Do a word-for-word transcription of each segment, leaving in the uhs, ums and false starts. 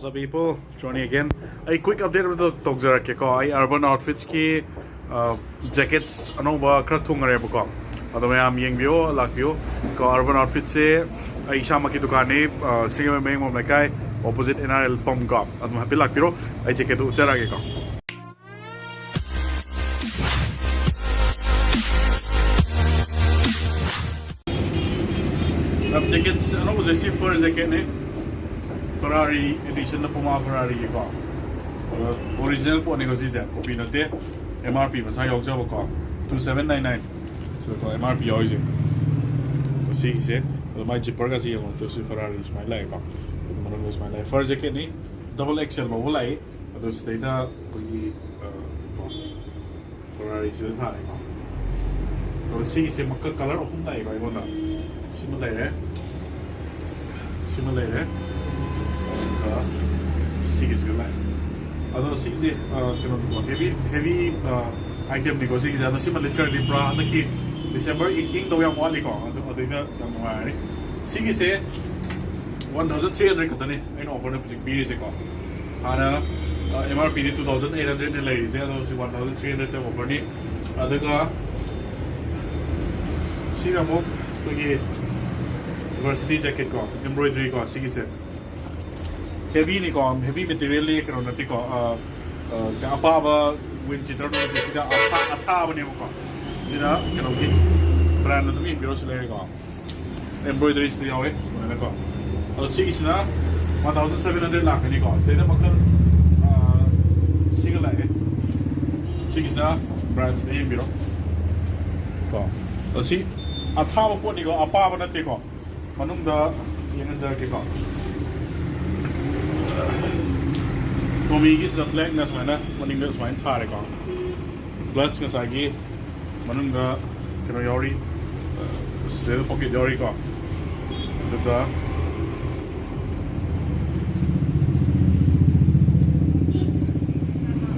What's up, people? Johnny again. ꯑꯩ quick update ꯑꯃꯇ ꯇꯧꯖꯔꯛꯀꯦꯀꯣ. ꯑꯩ Urban Outfits ꯀꯤ jackets ꯑꯅꯧꯕ ꯈꯔ ꯊꯨꯡꯉꯔꯦꯕꯀꯣ. ꯑꯗꯣ ꯃꯌꯥꯝ ꯌꯦꯡꯕꯤꯌꯣ, ꯂꯥꯛꯄꯤꯌꯣ꯫ ꯀꯣ, Urban Outfits ꯁꯦ ꯑꯩ ꯏꯁꯥꯃꯛꯀꯤ ꯗꯨꯀꯥꯟꯅꯤ, ꯁꯤꯡꯖꯃꯩ ꯃꯌꯥꯡꯕꯝ ꯂꯩꯀꯥꯏ, opposite N R L pump ꯀꯣ꯫ ꯑꯗꯨꯝ ꯍꯥꯏꯐꯦꯠ ꯂꯥꯛꯄꯤꯔꯣ꯫ ꯑꯩ jacket ꯇꯨ ꯎꯠꯆꯔꯛꯑꯒꯦꯀꯣ꯫ Jacket ꯑꯅꯧꯕꯁꯦ ꯁꯤ fur jacket ꯅꯤ꯫ Ferrari edition ꯗ, Puma Ferrari ꯒꯤꯀꯣ꯫ ꯑꯗꯣ original ꯄꯣꯠꯅꯤꯀꯣ ꯁꯤꯁꯦ, copy ꯅꯠꯇꯦ꯫ M R P ꯃꯁꯥ ꯌꯥꯎꯖꯕꯀꯣ, two seven nine nine꯫ ꯁꯤꯗꯀꯣ M R P ꯌꯥꯎꯔꯤꯁꯦ꯫ ꯑꯗꯣ ꯁꯤꯒꯤꯁꯦ, ꯑꯗꯣ ꯃꯥꯏ zipper ꯒꯁꯦ ꯌꯦꯡꯉꯣ꯫ ꯑꯗꯣ ꯁꯤ Ferrari ꯁꯨꯃꯥꯏꯅ ꯂꯥꯛꯑꯦꯀꯣ꯫ ꯑꯗꯣ ꯃꯅꯨꯡꯗ ꯁꯨꯃꯥꯏꯅ ꯂꯥꯛꯑꯦ꯫ Fur jacket ꯅꯤ, double X L ꯐꯥꯎꯕ ꯂꯥꯛꯏ꯫ ꯑꯗꯣ ꯁꯤꯗꯩꯗ ꯑꯩꯈꯣꯏꯒꯤ, ꯑ, ꯀꯣ, Ferrari ꯁꯤꯗ ꯊꯥꯔꯦꯀꯣ꯫ ꯑꯗꯣ ꯁꯤꯒꯤꯁꯦ ꯃꯈꯜ, colour ꯑꯍꯨꯝ ꯂꯥꯛꯑꯦꯀꯣ ꯑꯩꯉꯣꯟꯗ꯫ ꯁꯤꯃ ꯂꯩꯔꯦ, ꯁꯤꯃ ꯂꯩꯔꯦ, ꯑꯗꯨꯒ ꯁꯤꯒꯤꯁꯤꯒ ꯂꯥꯛꯑꯦ꯫ ꯑꯗꯣ ꯁꯤꯒꯤꯁꯦ, ꯑ, ꯀꯩꯅꯣꯅꯤꯀꯣ, heavy, heavy, ꯑ, item ꯅꯤꯀꯣ ꯁꯤꯒꯤꯁꯦ꯫ ꯑꯗꯣ ꯁꯤꯃ ꯂꯤꯠꯈ꯭ꯔꯗꯤ ꯄꯨꯔꯥ ꯍꯟꯗꯛꯀꯤ December ꯏꯪ-, ꯏꯪꯗꯧ ꯌꯥꯝ ꯋꯥꯠꯂꯤꯀꯣ꯫ ꯑꯗꯨ, ꯑꯗꯨꯏꯗ ꯌꯥꯝ ꯅꯨꯡꯉꯥꯏꯔꯅꯤ꯫ ꯁꯤꯒꯤꯁꯦ one thousand three hundred ꯈꯛꯇꯅꯤ ꯑꯩꯅ offer ꯗ ꯍꯧꯖꯤꯛ ꯄꯤꯔꯤꯁꯦꯀꯣ꯫ ꯍꯥꯟꯅ, ꯑ, M R P ꯗꯤ two thousand eight hundred ꯅꯦ ꯂꯩꯔꯤꯁꯦ, ꯑꯗꯣ ꯍꯧꯖꯤꯛ one thousand three hundred ꯇ offer ꯅꯤ꯫ ꯑꯗꯨꯒ ꯁꯤꯅ ꯑꯃꯨꯛ ꯑꯩꯈꯣꯏꯒꯤ varsity jacket ꯀꯣ, embroidery ꯀꯣ, ꯁꯤꯒꯤꯁꯦ꯫ Heavy ꯅꯤꯀꯣ, heavy material ꯅꯤ, ꯀꯩꯅꯣ ꯅꯠꯇꯦꯀꯣ, ꯑ, ꯑ, ꯑꯄꯥꯕ wind cheater ꯅꯠꯇꯦ, ꯁꯤꯗ ꯑꯊꯥ-, ꯑꯊꯥꯕꯅꯦꯕꯀꯣ꯫ ꯁꯤꯗ ꯀꯩꯅꯣꯒꯤ brand ꯑꯗꯨꯝ ꯌꯦꯡꯕꯤꯔꯣ, ꯁꯤ ꯂꯩꯔꯦꯀꯣ꯫ Embroidery ꯁꯤꯗ ꯌꯥꯎꯋꯦ ꯁꯨꯃꯥꯏꯅꯀꯣ꯫ ꯑꯗꯣ ꯁꯤꯒꯤꯁꯤꯅ one thousand seven hundred ꯂꯥꯛꯀꯅꯤꯀꯣ꯫ ꯁꯤꯗꯩꯗ ꯃꯈꯜ, ꯑ, ꯁꯤꯒ ꯂꯥꯛꯑꯦ꯫ ꯁꯤꯒꯤꯁꯤꯅ brand ꯁꯤꯗ ꯌꯦꯡꯕꯤꯔꯣ ꯀꯣ꯫ ꯑꯗꯣ ꯁꯤ ꯑꯊꯥꯕ ꯄꯣꯠꯅꯤꯀꯣ, ꯑꯄꯥꯕ ꯅꯠꯇꯦꯀꯣ꯫ ꯃꯅꯨꯡꯗ ꯌꯦꯡꯍꯟꯖꯔꯛꯀꯦꯀꯣ꯫ Tommy ꯒꯤꯁꯤꯗ black ꯅ ꯁꯨꯃꯥꯏꯅ ꯃꯅꯤꯡꯗ ꯁꯨꯃꯥꯏꯅ ꯊꯥꯔꯦꯀꯣ꯫ Plus ꯉꯁꯥꯏꯒꯤ ꯃꯅꯨꯡꯗ ꯀꯩꯅꯣ ꯌꯥꯎꯔꯤ, ꯑ, ꯁꯤꯗꯩꯗ pocket ꯌꯥꯎꯔꯤꯀꯣ꯫ ꯑꯗꯨꯒ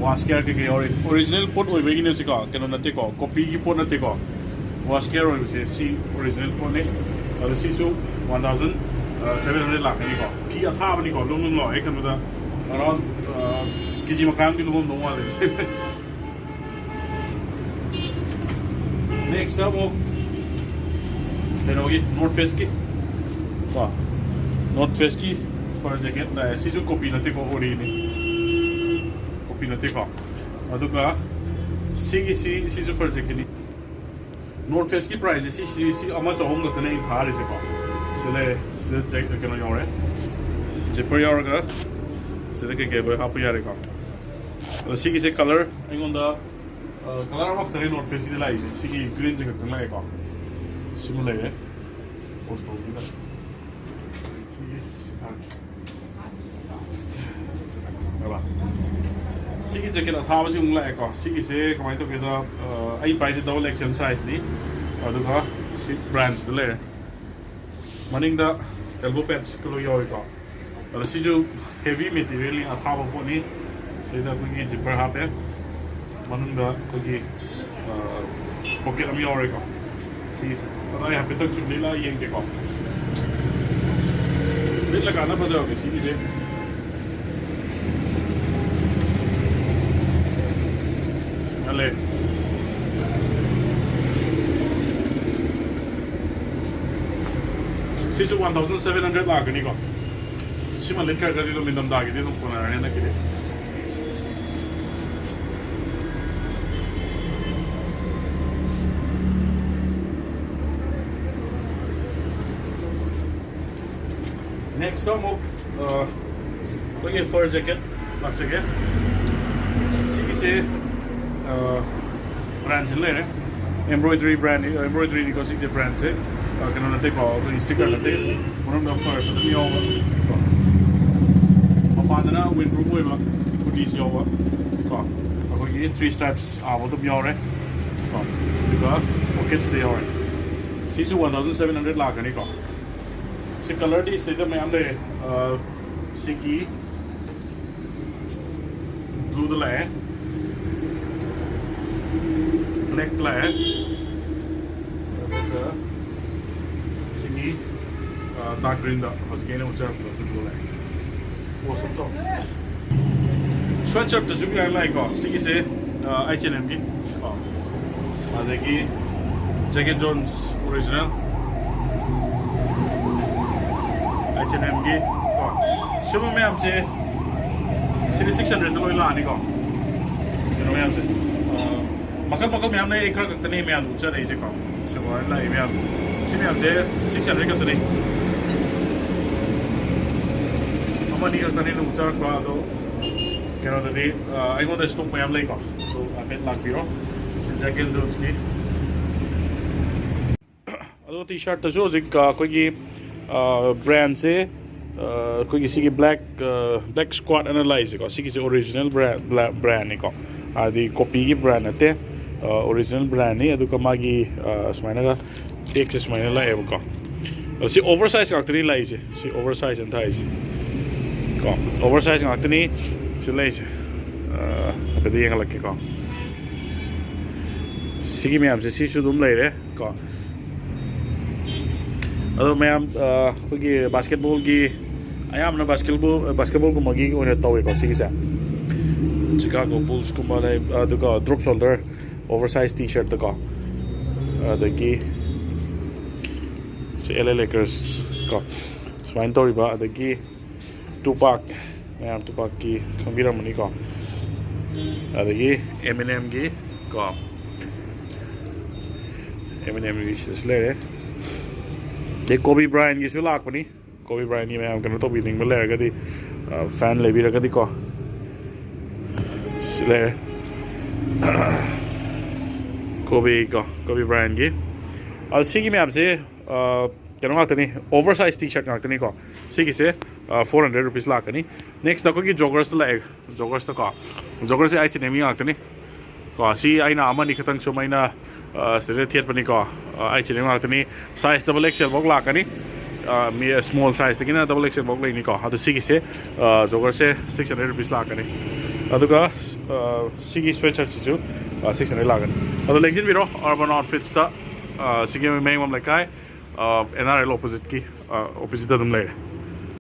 wash care ꯀꯩꯀꯩ ꯌꯥꯎꯔꯤ꯫ Original ꯄꯣꯠ ꯑꯣꯏꯕꯒꯤꯅꯦ ꯁꯤꯀꯣ, ꯀꯩꯅꯣ ꯅꯠꯇꯦꯀꯣ, copy ꯒꯤ ꯄꯣꯠ ꯅꯠꯇꯦꯀꯣ꯫ Wash care ꯑꯣꯏꯕꯁꯦ ꯁꯤ original ꯄꯣꯠꯅꯤ꯫ ꯑꯗꯣ ꯁꯤꯁꯨ one thousand ꯁꯚꯦꯟ ꯍꯟꯗ꯭ꯔꯦꯗ ꯂꯥꯛꯀꯅꯤꯀꯣ꯫ ꯐꯤ ꯑꯊꯥꯕꯅꯤꯀꯣ, ꯂꯨꯝ ꯂꯨꯝ ꯂꯥꯎꯋꯦ꯫ ꯑꯩ ꯈꯟꯕꯗ ꯑꯔꯥꯎꯟ ꯀꯦ ꯖꯤ ꯃꯈꯥꯏ ꯑꯃꯗꯤ ꯂꯨꯝꯃꯝꯗꯧ ꯃꯥꯜꯂꯦ꯫ ꯅꯦꯛꯁꯇ ꯑꯃꯨꯛ ꯀꯩꯅꯣꯒꯤ, ꯅꯣꯔꯠ ꯐꯦꯁꯀꯤ ꯀꯣ, ꯅꯣꯔꯠ ꯐꯦꯁꯀꯤ ꯐꯔ ꯖꯦꯀꯦꯠ ꯂꯥꯛꯑꯦ꯫ ꯁꯤꯁꯨ ꯀꯣꯄꯤ ꯅꯠꯇꯦꯀꯣ, ꯑꯣꯔꯤꯅꯤ꯫ ꯀꯣꯄꯤ ꯅꯠꯇꯦꯀꯣ꯫ ꯑꯗꯨꯒ ꯁꯤꯒꯤꯁꯤ, ꯁꯤꯁꯨ ꯐꯔ ꯖꯦꯀꯦꯠꯅꯤ꯫ ꯅꯣꯔꯠ ꯐꯦꯁꯀꯤ ꯄ꯭ꯔꯥꯏꯁꯁꯦ ꯁꯤ, ꯁꯤ, ꯁꯤ ꯑꯃ ꯆꯍꯨꯝ ꯈꯛꯇꯅꯦ ꯑꯩꯅ ꯊꯥꯔꯤꯁꯦꯀꯣ꯫ ꯁꯤꯗ ꯂꯩꯔꯦ, ꯁꯤꯗ ꯖꯦꯛ-, ꯀꯩꯅꯣ ꯌꯥꯎꯔꯦ, ꯖꯤꯞꯄꯔ ꯌꯥꯎꯔꯒ ꯁꯤꯗ ꯀꯩꯀꯩ ꯂꯣꯏ ꯍꯥꯞꯄ ꯌꯥꯔꯦꯀꯣ꯫ ꯑꯗꯣ ꯁꯤꯒꯤꯁꯦ ꯀꯂꯔ ꯑꯩꯉꯣꯟꯗ, ꯑ, ꯀꯂꯔ ꯑꯃꯈꯛꯇꯅꯦ ꯅꯣꯔꯠ ꯐꯦꯁꯀꯤꯗꯤ ꯂꯥꯛꯏꯁꯦ, ꯁꯤꯒꯤ ꯒ꯭ꯔꯤꯟꯁꯦ ꯈꯛꯇꯪ ꯂꯥꯛꯑꯦꯀꯣ꯫ ꯁꯤꯃ ꯂꯩꯔꯦ꯫ ꯄꯣꯁ ꯇꯧꯕꯤꯗ꯫ ꯁꯤ ꯊꯥꯔꯛꯀꯦ꯫ ꯍꯥꯏꯕ꯫ ꯁꯤꯒꯤ ꯖꯦꯀꯦꯠ ꯑꯊꯥꯕꯁꯤ ꯑꯃꯨꯛ ꯂꯥꯛꯑꯦꯀꯣ꯫ ꯁꯤꯒꯤꯁꯦ ꯀꯃꯥꯏꯅ ꯇꯧꯒꯦꯗ, ꯑ, ꯑꯩ ꯄꯥꯏꯁꯦ ꯗꯕꯜ ꯑꯦꯛꯁꯦꯜ ꯁꯥꯏꯖꯅꯤ꯫ ꯑꯗꯨꯒ ꯁꯤ ꯕ꯭ꯔꯥꯟꯁꯇ ꯂꯩꯔꯦ꯫ ꯃꯅꯤꯡꯗ ꯑꯦꯜꯕꯣ ꯄꯦꯠꯁꯀ ꯂꯣꯏ ꯌꯥꯎꯏꯀꯣ꯫ ꯑꯗꯣ ꯁꯤꯁꯨ ꯍꯦꯚꯤ ꯃꯦꯇꯤꯔꯤꯌꯦꯜꯅꯤ, ꯑꯊꯥꯕ ꯄꯣꯠꯅꯤ꯫ ꯁꯤꯗ ꯑꯩꯈꯣꯏꯒꯤ ꯖꯤꯞꯄꯔ ꯍꯥꯞꯄꯦ꯫ ꯃꯅꯨꯡꯗ ꯑꯩꯈꯣꯏꯒꯤ, ꯑ, ꯄꯣꯀꯦꯠ ꯑꯃ ꯌꯥꯎꯔꯦꯀꯣ꯫ ꯁꯤꯒꯤꯁꯦ꯫ ꯑꯗꯣ ꯑꯩ ꯍꯥꯏꯐꯦꯠꯇꯪ ꯁꯨꯝ ꯂꯤꯠꯂ ꯌꯦꯡꯒꯦꯀꯣ꯫ ꯂꯤꯠꯂꯀꯥꯟꯗ ꯐꯖꯕꯅꯦ ꯁꯤꯒꯤꯁꯦ꯫ ꯈꯜꯂꯦ꯫ ꯁꯤꯁꯨ ꯋꯥꯟ ꯊꯥꯎꯖꯟ ꯁꯚꯦꯟ ꯍꯟꯗ꯭ꯔꯦꯗ ꯂꯥꯛꯀꯅꯤꯀꯣ꯫ ꯁꯤꯃ ꯂꯤꯠꯈ꯭ꯔꯒꯗꯤ ꯑꯗꯨꯝ ꯏꯪꯊꯝꯊꯥꯒꯤꯗꯤ ꯑꯗꯨꯝ ꯀꯣꯟꯅꯔꯅꯤ ꯍꯟꯗꯛꯀꯤꯗꯤ꯫ ꯅꯦꯛꯁꯇ ꯑꯃꯨꯛ, ꯑ, ꯑꯩꯈꯣꯏꯒꯤ ꯐꯔ ꯖꯦꯀꯦꯠ ꯂꯥꯛꯆꯒꯦ꯫ ꯁꯤꯒꯤꯁꯦ, ꯑ, ꯕ꯭ꯔꯥꯟꯁꯤ ꯂꯩꯔꯦ꯫ ꯑꯦꯝꯕ꯭ꯔꯣꯏꯗ꯭ꯔꯤ ꯕ꯭ꯔꯥꯟꯅꯤ, ꯑꯦꯝꯕ꯭ꯔꯣꯏꯗ꯭ꯔꯤꯅꯤꯀꯣ ꯁꯤꯒꯤꯁꯦ ꯕ꯭ꯔꯥꯟꯁꯦ꯫ ꯑ, ꯀꯩꯅꯣ ꯅꯠꯇꯦꯀꯣ, ꯑꯩꯈꯣꯏ ꯁ꯭ꯇꯤꯀꯔ ꯅꯠꯇꯦ꯫ ꯃꯅꯨꯡꯗ ꯐꯔꯁꯨ ꯑꯗꯨꯝ ꯌꯥꯎꯕ ꯀꯣ꯫ ꯃꯄꯥꯟꯗꯅ ꯋꯤꯟ ꯄ꯭ꯔꯨꯐ ꯑꯣꯏꯕ ꯍꯨꯗꯤꯁ ꯌꯥꯎꯕ ꯀꯣ꯫ ꯑꯩꯈꯣꯏꯒꯤ ꯊ꯭ꯔꯤ ꯁ꯭ꯇ꯭ꯔꯥꯏꯞꯁ ꯑꯥꯕ ꯑꯗꯨꯝ ꯌꯥꯎꯔꯦ ꯀꯣ꯫ ꯑꯗꯨꯒ ꯄꯣꯀꯦꯠꯁꯤꯗ ꯌꯥꯎꯔꯦ꯫ ꯁꯤꯁꯨ ꯋꯥꯟ ꯊꯥꯎꯖꯟ ꯁꯚꯦꯟ ꯍꯟꯗ꯭ꯔꯦꯗ ꯂꯥꯛꯀꯅꯤꯀꯣ꯫ ꯁꯤ ꯀꯂꯔꯗꯤ ꯁꯤꯗꯩꯗ ꯃꯌꯥꯝ ꯂꯩꯔꯦ꯫ ꯑ, ꯁꯤꯒꯤ ꯕ꯭ꯂꯨꯗ ꯂꯥꯛꯑꯦ, ꯕ꯭ꯂꯦꯛ ꯂꯥꯛꯑꯦ, ꯑꯗꯨꯒ ꯁꯤꯒꯤ, ꯑ, ꯗꯥꯔꯛ ꯒ꯭ꯔꯤꯟꯗ ꯍꯧꯖꯤꯛꯀꯤ ꯑꯩꯅ ꯎꯠꯆꯔꯛꯄꯗꯣ ꯑꯗꯨꯗꯨꯒ ꯂꯩ꯫ ꯄꯣꯁ ꯑꯞ ꯇꯧ꯫ ꯁ꯭ꯋꯦꯠ ꯁꯔꯠꯇꯁꯨ ꯌꯥꯝ ꯂꯥꯛꯏꯀꯣ꯫ ꯁꯤꯒꯤꯁꯦ ꯑꯩꯆ ꯑꯦꯟ ꯑꯦꯝꯒꯤ ꯀꯣ, ꯑꯗꯒꯤ jacket Jones original H N ꯑꯦꯝꯒꯤ ꯀꯣ꯫ ꯁꯨꯝꯕ ꯃꯌꯥꯝꯁꯦ, ꯁꯤꯗꯤ ꯁꯤꯛꯁ ꯍꯟꯗ꯭ꯔꯦꯗꯇ ꯂꯣꯏ ꯂꯥꯛꯑꯅꯤꯀꯣ꯫ ꯀꯩꯅꯣ ꯃꯌꯥꯝꯁꯦ, ꯑ, ꯃꯈꯜ ꯃꯈꯜ ꯃꯌꯥꯝ ꯂꯩ꯫ ꯑꯩ ꯈꯔ ꯈꯛꯇꯅꯦ ꯃꯌꯥꯝꯗ ꯎꯠꯆꯔꯛꯏꯁꯦꯀꯣ꯫ ꯁꯤꯃꯥꯏꯅ ꯂꯥꯛꯏ ꯃꯌꯥꯝ, ꯁꯤ ꯃꯌꯥꯝꯁꯦ ꯁꯤꯛꯁ ꯍꯟꯗ꯭ꯔꯦꯗ ꯈꯛꯇꯅꯤ꯫ ꯑꯃꯅꯤ ꯈꯛꯇꯅꯤ ꯎꯠꯆꯔꯛꯄ꯫ ꯑꯗꯣ ꯀꯩꯅꯣꯗꯗꯤ, ꯑ, ꯑꯩꯉꯣꯟꯗ ꯁ꯭ꯇꯣꯛ ꯃꯌꯥꯝ ꯂꯩꯀꯣ꯫ ꯑꯗꯣ ꯍꯥꯏꯐꯦꯠ ꯂꯥꯛꯄꯤꯔꯣ꯫ ꯁꯤ ꯖꯦꯀꯦꯠ ꯖꯣꯟꯁꯀꯤ꯫ ꯑꯗꯣ ꯇꯤ ꯁꯥꯔꯠꯇꯁꯨ ꯍꯧꯖꯤꯛ, ꯑ, ꯑꯩꯈꯣꯏꯒꯤ, ꯑ, ꯕ꯭ꯔꯥꯟꯁꯦ, ꯑ, ꯑꯩꯈꯣꯏꯒꯤ ꯁꯤꯒꯤ ꯕ꯭ꯂꯦꯛ, ꯑ, ꯕ꯭ꯂꯦꯛ ꯁ꯭ꯀ꯭ꯋꯥꯠ ꯑꯅ ꯂꯥꯛꯏꯁꯦꯀꯣ꯫ ꯁꯤꯒꯤꯁꯦ ꯑꯣꯔꯤꯖꯤꯅꯦꯜ ꯕ꯭ꯔꯥꯟ, ꯕ꯭ꯔꯥꯟꯅꯤꯀꯣ꯫ ꯍꯥꯏꯗꯤ ꯀꯣꯄꯤꯒꯤ ꯕ꯭ꯔꯥꯟ ꯅꯠꯇꯦ, ꯑ, ꯑꯣꯔꯤꯖꯤꯅꯦꯜ ꯕ꯭ꯔꯥꯟꯅꯤ꯫ ꯑꯗꯨꯒ ꯃꯥꯒꯤ, ꯑ, ꯁꯨꯃꯥꯏꯅꯒ ꯇꯦꯛꯁꯦ ꯁꯨꯃꯥꯏꯅ ꯂꯥꯛꯑꯦꯕꯀꯣ꯫ ꯑꯗꯣ ꯁꯤ ꯑꯣꯚꯔ ꯁꯥꯏꯖ ꯉꯥꯛꯇꯅꯤ ꯂꯥꯛꯏꯁꯦ꯫ ꯁꯤ ꯑꯣꯚꯔ ꯁꯥꯏꯖ ꯑꯅ ꯊꯥꯏꯁꯦ ꯀꯣ꯫ ꯑꯣꯚꯔ ꯁꯥꯏꯖ ꯉꯥꯛꯇꯅꯤ ꯁꯤ ꯂꯩꯁꯦ꯫ ꯑ, ꯍꯥꯏꯐꯦꯠ ꯌꯦꯡꯍꯜꯂꯛꯀꯦꯀꯣ꯫ ꯁꯤꯒꯤ ꯃꯌꯥꯝꯁꯦ ꯁꯤꯁꯨ ꯑꯗꯨꯝ ꯂꯩꯔꯦ ꯀꯣ꯫ ꯑꯗꯣ ꯃꯌꯥꯝ, ꯑ, ꯑꯩꯈꯣꯏꯒꯤ ꯕꯥꯁꯀꯦꯠꯕꯣꯜꯒꯤ, ꯑꯌꯥꯝꯕꯅ ꯕꯥꯁꯀꯦꯠꯕꯣꯜ, ꯕꯥꯁꯀꯦꯠꯕꯣꯜꯒꯨꯝꯕꯒꯤ ꯑꯣꯏꯅ ꯇꯧꯋꯦꯀꯣ ꯁꯤꯒꯤꯁꯦ꯫ ꯆꯤꯀꯥꯒꯣ ꯕꯨꯜꯁꯀꯨꯝꯕ ꯂꯩ, ꯑꯗꯨꯒ drop shoulder oversize T ꯁꯔꯠꯇꯀꯣ꯫ ꯑꯗꯒꯤ ꯁꯤ ꯑꯦꯜ ꯑꯦ ꯂꯦꯀꯔꯁ ꯀꯣ꯫ ꯁꯨꯃꯥꯏꯅ ꯇꯧꯔꯤꯕ꯫ ꯑꯗꯒꯤ ꯇꯨꯄꯥꯛ, ꯃꯌꯥꯝ ꯇꯨꯄꯥꯛꯀꯤ ꯈꯪꯕꯤꯔꯝꯃꯅꯤꯀꯣ꯫ ꯑꯗꯒꯤ ꯑꯦꯝ ꯑꯦꯟ ꯑꯦꯝꯒꯤ ꯀꯣ, ꯑꯦꯝ ꯑꯦꯟ ꯑꯦꯝꯒꯤ ꯁꯤꯗꯁꯨ ꯂꯩꯔꯦ꯫ ꯑꯗꯩ ꯀꯣꯕꯤ ꯕ꯭ꯔꯥꯏꯟꯒꯤꯁꯨ ꯂꯥꯛꯄꯅꯤ꯫ ꯀꯣꯕꯤ ꯕ꯭ꯔꯥꯏꯟꯒꯤ ꯃꯌꯥꯝ ꯀꯩꯅꯣ ꯇꯧꯕꯤꯅꯤꯡꯕ ꯂꯩꯔꯒꯗꯤ, ꯑ, ꯐꯦꯟ ꯂꯩꯕꯤꯔꯒꯗꯤꯀꯣ꯫ ꯁꯤ ꯂꯩꯔꯦ꯫ ꯀꯣꯕꯤ ꯀꯣ, ꯀꯣꯕꯤ ꯕ꯭ꯔꯥꯏꯟꯒꯤ꯫ ꯑ, ꯁꯤꯒꯤ ꯃꯌꯥꯝꯁꯦ, ꯑ, ꯀꯩꯅꯣ ꯉꯥꯛꯇꯅꯤ, ꯑꯣꯚꯔ ꯁꯥꯏꯖ ꯇꯤ ꯁꯔꯠ ꯉꯥꯛꯇꯅꯤꯀꯣ꯫ ꯁꯤꯒꯤꯁꯦ, ꯑ, ꯐꯣꯔ ꯍꯟꯗ꯭ꯔꯦꯗ ꯔꯨꯄꯤꯁ ꯂꯥꯛꯀꯅꯤ꯫ ꯅꯦꯛꯁꯇ ꯑꯩꯈꯣꯏꯒꯤ ꯖꯣꯒꯔꯁꯇ ꯂꯥꯛꯑꯦ꯫ ꯖꯣꯒꯔꯁꯇ ꯀꯣ, ꯖꯣꯒꯔꯁꯦ ꯑꯩꯆ ꯑꯦꯟ ꯑꯦꯝꯒꯤ ꯉꯥꯛꯇꯅꯤ ꯀꯣ꯫ ꯁꯤ ꯑꯩꯅ ꯑꯃꯅꯤ ꯈꯛꯇꯪ ꯁꯨꯝ ꯑꯩꯅ, ꯑ, ꯁꯤꯗ ꯊꯦꯠꯄꯅꯤꯀꯣ꯫ ꯑ, ꯑꯩꯆ ꯑꯦꯟ ꯑꯦꯝ ꯉꯥꯛꯇꯅꯤ꯫ ꯁꯥꯏꯖ ꯗꯕꯜ ꯑꯦꯛꯁ ꯑꯦꯜ ꯐꯥꯎ ꯂꯥꯛꯀꯅꯤ꯫ ꯑ, ꯃꯤ, ꯁ꯭ꯃꯣꯜ ꯁꯥꯏꯖꯇꯒꯤꯅ ꯗꯕꯜ ꯑꯦꯛꯁ ꯑꯦꯜ ꯐꯥꯎ ꯂꯩꯅꯤꯀꯣ꯫ ꯑꯗꯣ ꯁꯤꯒꯤꯁꯦ, ꯑ, ꯖꯣꯒꯔꯁꯦ ꯁꯤꯛꯁ ꯍꯟꯗ꯭ꯔꯦꯗ ꯔꯨꯄꯤꯁ ꯂꯥꯛꯀꯅꯤ꯫ ꯑꯗꯨꯒ, ꯑ, ꯁꯤꯒꯤ ꯁ꯭ꯋꯦꯠ ꯁꯔꯠꯁꯤꯁꯨ, ꯑ, ꯁꯤꯛꯁ ꯍꯟꯗ꯭ꯔꯦꯗ ꯂꯥꯛꯀꯅꯤ꯫ ꯑꯗꯣ ꯂꯦꯡꯁꯤꯟꯕꯤꯔꯣ ꯑꯔꯕꯟ ꯑꯥꯎꯠꯐꯤꯠꯁꯇ, ꯑ, ꯁꯤꯒꯤ ꯃꯌꯥꯡꯕꯝ ꯂꯩꯀꯥꯏ꯫ ꯑꯦꯟ ꯑꯥꯔ ꯑꯦꯜ ꯑꯣꯄꯣꯖꯤꯠꯀꯤ ꯑꯣꯄꯣꯖꯤꯠꯇ ꯑꯗꯨꯝ ꯂꯩꯔꯦ꯫